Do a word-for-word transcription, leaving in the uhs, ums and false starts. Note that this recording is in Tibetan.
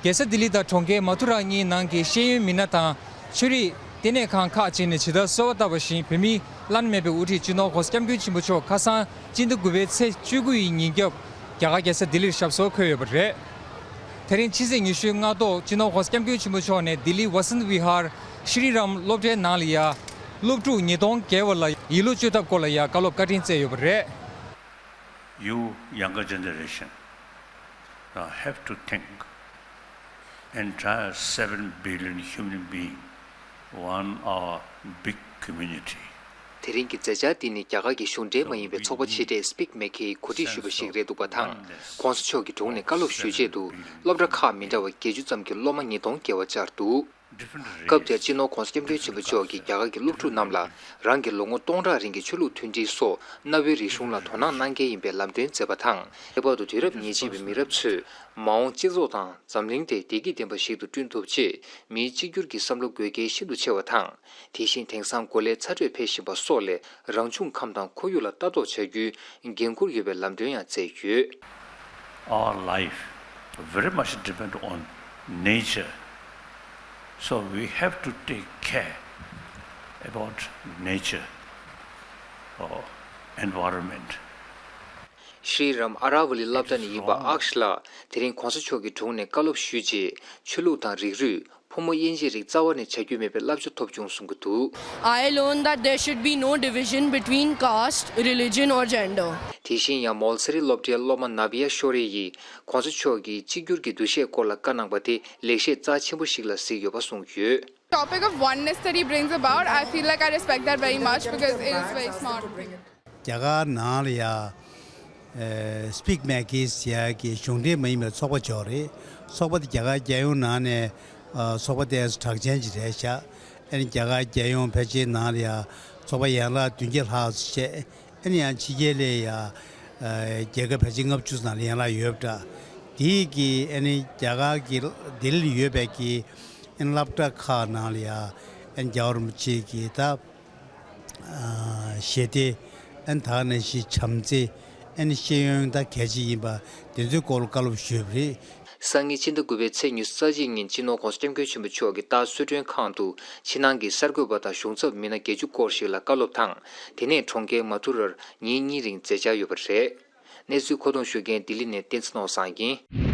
རྒྱལ་ས་ལྡི་ལི་དང་གྲོང་ཁྱེར་མ་ཐུ་ར་གཉིས་ནང་གི་ཤེས་ཡོན་མི་སྣ་དང་ཆོས་རིག་ལྟེ་གནས་ཁང་ཁག་ཅིག་ནས་ཇི་ལྟར་གསོལ་བ་བཏབ་པ་བཞིན། བོད་མིའི་བླ་ན་མེད་པའི་དབུ་ཁྲིད་སྤྱི་ནོར་༸གོང་ས་༸སྐྱབས་མགོན་ཆེན་པོ་མཆོག་ཁ་སང་སྤྱི་ཟླ་དགུ་པའི་ཚེས་བཅུ་དགུ་ཡི་ཉིན་རྒྱབ་རྒྱ་གར་རྒྱལ་ས་ལྡི་ལིར་ཞབས་སོར་འཁོད་ཡོད་པ་རེད། དེ་རིང་ཕྱི་ཚེས་ཉི་ཤུའི་སྔ་ཐོག་སྤྱི་ནོར་༸གོང་ས་༸སྐྱབས་མགོན་ཆེན་པོ་མཆོག་ནས་ལྡི་ལི་ཝ་སན་ཏ་བི་ཧར་ཤྲི་རམ་སློབ་གྲྭའི་ནང་ལ་ཡ་སློབ་ཕྲུག་ཉིས་སྟོང་བརྒལ་བ་ལ་ཡིག་ལོག་བཅོས་ཐབས་སྐོར་ལ་ཡ་བཀའ་སློབ་བཀའ་དྲིན་སྩལ་ཡོད་པ་རེད། You younger generation, uh, have to think entire seven billion human being, one our big community. དེ་རིང་གི་མཛད་འཆར་འདི་ནི་རྒྱ་གར་གྱི་གཞུང་འབྲེལ་མ་ཡིན་པའི་ཚོགས་པ་ཆེ་གྲས་སི་པིག་མེ་ཁེ་ཡིས་གོ་སྒྲིག་ཞུས་པ་ཞིག་རེད་འདུག་པ་དང་། ༸གོང་ས་མཆོག་གི་དྲུང་ནས་བཀའ་སློབ་ཞུ་ཆེད་དུ་སློབ་གྲྭ་ཁག་མི་འདྲ་བ་བརྒྱད་ཅུ་ཙམ་གྱི་སློབ་མ་ཉིས་སྟོང་བརྒལ་བ་བཅར་འདུག་སྐབས་དེར་སྤྱི་ནོར་༸གོང་ས་༸སྐྱབས་མགོན་ཆེན་པོ་མཆོག་གིས་རྒྱ་གར་གྱི་སློབ་ཕྲུག་རྣམས་ལ་རང་གི་ལོ་ངོ་སྟོང་ཕྲག་རིང་གི་ཆོས་ལུགས་མཐུན་སྒྲིལ་སོགས་གནའ་བོའི་རིག་གཞུང་ལ་དོ་སྣང་གནང་གལ་ཡིན་པའི་ལམ་སྟོན་མཛད་པ་དང་། ཁྱད་པར་དུ་དུས་རབས་ཉེར་གཅིག་པའི་མི་རབས་ཚོས་མ་འོངས་སྤྱི་ཚོགས་དང་འཛམ་གླིང་དེ་བདེ་སྐྱིད་ལྡན་པ་ཞིག་ཏུ་བསྐྲུན་ཐུབ་ཆེད་མིའི་གཅིག་གྱུར་གྱི་བསམ་བློ་དགོས་གལ་ཤིན་ཏུ་ཆེ་བ་དང་། དེ་བཞིན་དེང་སང་གོ་ལའི་ཚ་དྲོད་འཕེལ་བཞིན་པ་སོགས་ལས་རང་བྱུང་ཁམས་དང་ཁོར་ཡུག་ལ་ལྟ་རྟོག་བྱ་རྒྱུའི་འགན་འཁུར་ཡོད་པའི་ལམ་སྟོན་ཡང་མཛད་ཡོད། Our life very much depend on nature. So we have to take care about nature or environment. ཤྲི་རམ་ཨ་ར་ཝ་ལི་སློབ་གྲྭ་ནས་ཡིན་པ་ཨཀ་ཤ་ལགས་དེ་རིང་༸གོང་ས་མཆོག་གི་དྲུང་ནས་བཀའ་སློབ་ཞུས་རྗེས་ཆོས་ལུགས་དང་རིགས་རུས། ཕོ་མོ་དབྱེ་འབྱེད་རིགས་རྩ་བ་ནས་བྱ་རྒྱུ་མེད་པའི་བསླབ་བྱ་ཐོབ་བྱུང་གསུང་གི་འདུག I learned that there should be no division between caste, religion or gender. དེ་བཞིན་ཡང་མོལ་སེ་རི་སློབ་གྲྭའི་སློབ་མ་ནབ་ཡ་ཤོ་རེ་ཡིས་༸གོང་ས་མཆོག་གིས་གཅིག་གྱུར་གྱི་འདུ་ཤེས་སྐོར་ལ་བཀའ་གནང་པ་དེ་ལེགས་བཤད་རྩ་ཆེན་པོ་ཞིག་ལ་གཟིགས་ཡོད་པ་གསུངས་ཡོད། Topic of oneness that he brings about, I feel like I respect that very much because it is very smart. རྒྱ་གར་ནང་ལ་ཡ། ཨེ། སི་པིག་མེ་ཁེ་ཟེར་ཡ་གི་གཞུང་འབྲེལ་མ་ཡིན་པའི་ཚོགས་པ་ཅིག་ཡོད་རེད། ཚོགས་པ་དེ་རྒྱ་གར་རྒྱལ་ཡོངས་ནང་ནས་ཨ། ཚོགས་པ་དེ་གྲགས་ཅན་ཅིག་རེད་ཤག་ཨ་ནི་རྒྱ་གར་རྒྱལ་ཡོངས་ཕལ་ཆེར་ནང་ལ་ཡ་ཚོགས་པ་ཡན་ལག་བདུན་བརྒྱ་ལྷག་ཙམ་བྱས། ཨ་ནི་ཡང་ཕྱི་རྒྱལ་ལ་ཡ་ཨ། རྒྱལ་ཁབ་ཕལ་ཆེར་ལྔ་བཅུ་ཙམ་ལ་ཡན་ལག་ཡོད་པ་འདྲ། དེའི་གི་ཨ་ནི་རྒྱ་གར་གི་ལྡི་ལི་ལ་ཡོད་པའི་གི་ཨ་ནི་སློབ་གྲྭ་ཁག་ནང་ལ་ཡ་ཨ་ནི་རྒྱལ་བ་རིན་པོ་ཆེ་གི་ད། ཨ། ཞི་བདེ། ཨ་ནི་ད་ག་ནང་བཞིན་བྱམས་བརྩེ། ཨ་ནི་ཤེས་ཡོན་ད་གལ་ཆེ་ཡིན་པ་དེ་ཚོའི་སྐོར་ལ་བཀའ་སློབ་ཞུས་པ་རེད། སང་ཉིན་ཕྱི་ཟླ་དགུ་པའི་ཚེས་ཉི་ཤུ་རྩ་གཅིག་ཉིན་སྤྱི་ནོར་༸གོང་ས་༸སྐྱབས་མགོན་ཆེན་པོ་མཆོག་གིས་ད་གསོལ་མགྲོན་ཁང་དུ་ཕྱི་ནང་གི་གསར་འགོད་པ་དང་གཞུང་ཚབ་མི་སྣ་བརྒྱད་ཅུ་སྐོར་ཞིག་ལ་བཀའ་སློབ་དང་། དེ་ནས་གྲོང་ཁྱེར་མ་ཐུ་རར་ཉིན་གཉིས་རིང་མཛད་འཆར་ཡོད་པ་རེད། གནས་ཚུལ་མཁོ་གཏོང་ཞུ་མཁན་ལྡི་ལི་ནས་བསྟན་འཛིན་ནོར་བཟང་ཡིན།